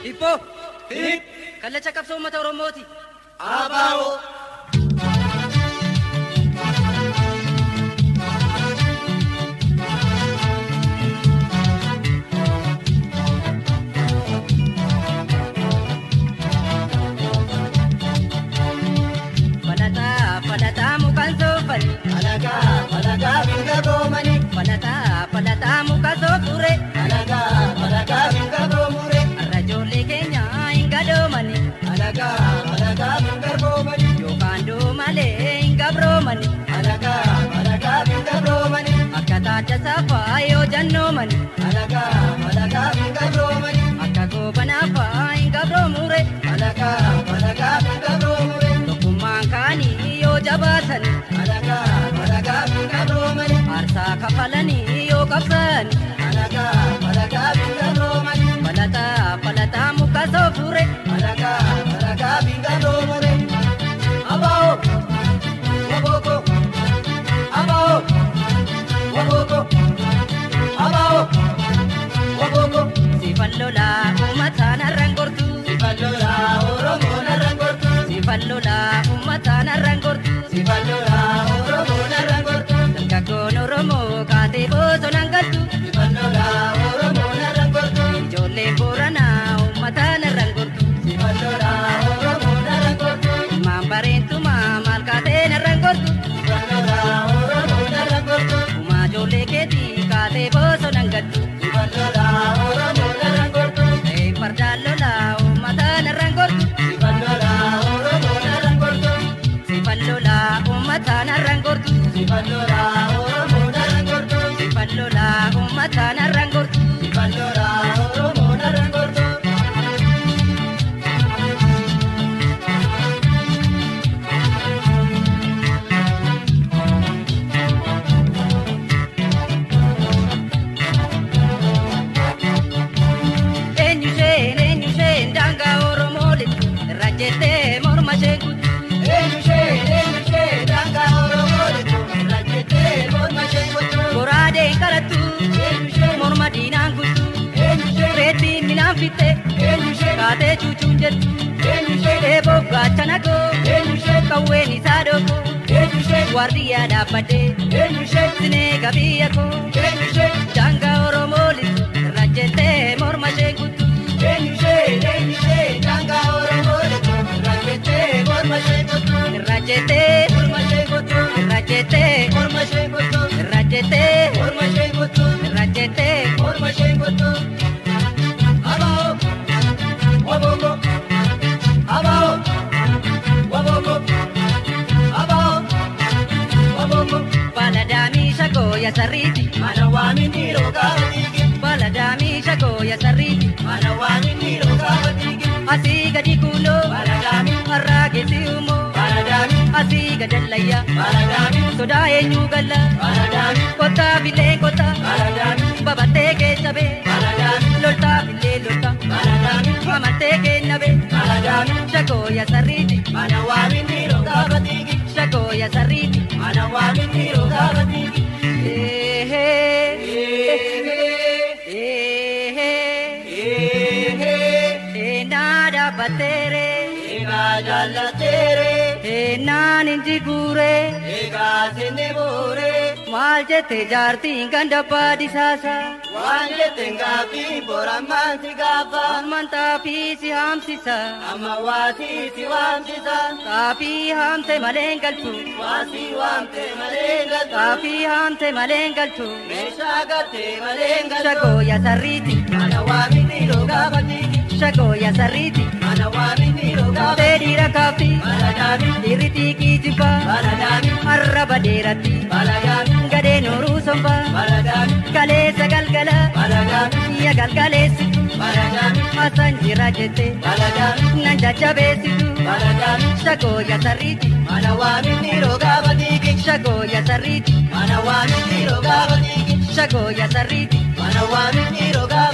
Hippo. Hip. Kallacha qabsoo uummata Oromooti. ABO. Falataa falataa mukaan soofani. Alagaa alagaa binga goomani. Falataa falataa muka soofure. Alagaa alagaa binga goomure. Har'a ijoollee keenya hin gadoomani. Alagaa alagaa binga goomani. Yookaan doomalee hin gabroomani. Alagaa alagaa binga goomani. Akka taata saafaa yoo jannoomani. Alagaa alagaa binga goomani. Akka goobanaafaa hin gabroomure. Alagaa alagaa binga goomure. Tokkummaan kaanii yoo jabaatani. Alagaa alagaa binga goomani. Aarsaa kafalanii yoo qabsani. Alagaa alagaa binga goomani. Falataa falataa muka soofure. Alagaa alagaa binga goomure. ABO. Waboko. ABO. Waboko. ABO. Waboko. Sifan lolaa uummataan har'aan gortu. Sifan lolaa Oromoon har'aan gortu. Sifan lolaa uummataan har'aan gortu. Sifan lolaa Oromoon har'aan gortu. Dargaggoon Oromoo kaatee bosonaan galtu. Sifan lolaa Oromoon har'aan gortu. Ijoolleen Booranaa uummataan har'aan gortu. Sifan lolaa Oromoon har'aan gortu. Ilmaan bareentumaa maal kaateen har'aan gortu. Sifan lolaa Oromoon har'aan gortu. Uumaa ijoollee keetii kaatee bosonaan galtu. Sifan lolaa Oromoon har'aan gortu. Ta'ee fardaan lolaa uummataan har'aan gortu. Sifan lolaa Oromoon har'aan gortu. Sifan lolaa uummataan har'aan gortu. Sifan lolaa Oromoon har'aan gortu. Sifan lolaa uummataan har'aan gortu. Sifan lolaa Oromoon har'aan gortu. Eenyu isheen eenyu isheen daangaa Oromoo lixu irra jettee morma isheen kuttu. Eenyu isheen eenyu isheen daangaa Oromoo lixu irra jettee morma isheen kuttu. Goraadeen qalattu Eenyu isheen morma diinaan kuttu. eenyu isheen Reettiin midhaan fixxe eenyu isheen kaatee cuucuun jettu. eenyu isheen Eeboof gaachana koo eenyu isheen qawween isaa dhookoo eenyu isheen waardiyyaa dhaabbadhee eenyu isheen sinee gabiyya koo eenyu isheen daangaa Oromoo lixu irra jettee morma isheen kuttu. eenyu isheen eenyu isheen daangaa Oromoo lixu irra jettee morma isheen kuttu. Irra jettee Morma isheen kuttu irra jettee morma isheen kuttu irra jettee morma isheen kuttu irra jettee. morma isheen kuttu. ABO. Waboko. ABO. Waboko. ABO. Waboko. Baladaamii shagoo sarriiti. Mana waaminni rogaa diigi. Baladaamii shagoo sarriiti. Mana waaminni rogaa diigi. Asii gadi kuuloo Baladaamii. har'aa geessi uumoo Baladaamii. asii gadallayyaa Baladaamii. sodaa eenyu galla Baladaamii. kottaa billee kottaa Baladaamii. babattee keessa bee Baladaamii. loltaa billee loltaa Baladaamii. amattee kenna bee Baladaamii. shagoo sarriiti Mana waaminni rogaa diigi. shagoo sarriiti. Mana waaminni rogaa diigi. Eehee Eehee. eehee Eehee. eenaa dhaabbatteere Egaa jaallateere. eenaan injiguure. Egaa sinni buure. Maal jette jaartiin ganda baadhisaasa. Waan jette gaaffii borammaan si gaafa. Amman xaafii si haamsisa. Amma waasii si waamsisa. Xaafii haamte malee hin galtu. Waasii waamte malee hin galtu. Xaafii haamte malee hin galtu. Meeshaa gattee malee hin galtu. Shagoo yaa sarriiti. Mana waaminni rogaa batiiki. Shagoo yaa sarriiti. Mana waaminni rogaa Haamtee dhiira kaafti. Baladaami. Dhiirri xiiqii jibbaa. Baladaami. Arraba dheeratti. Baladaami. Gadheen horuu sombaa. Baladaami. Kaleessa galgala. Baladaami. Yaa galgaleessitu. Baladaami. Hasan jira jette. Baladaami. Nan jajjabeessitu. Baladaami. Shagoo yaa sarriiti. Mana waaminni rogaa batiiki. Shagoo yaa sarriiti. Mana waaminni rogaa batiiki. Shagoo yaa sarriiti. Mana waaminni rogaa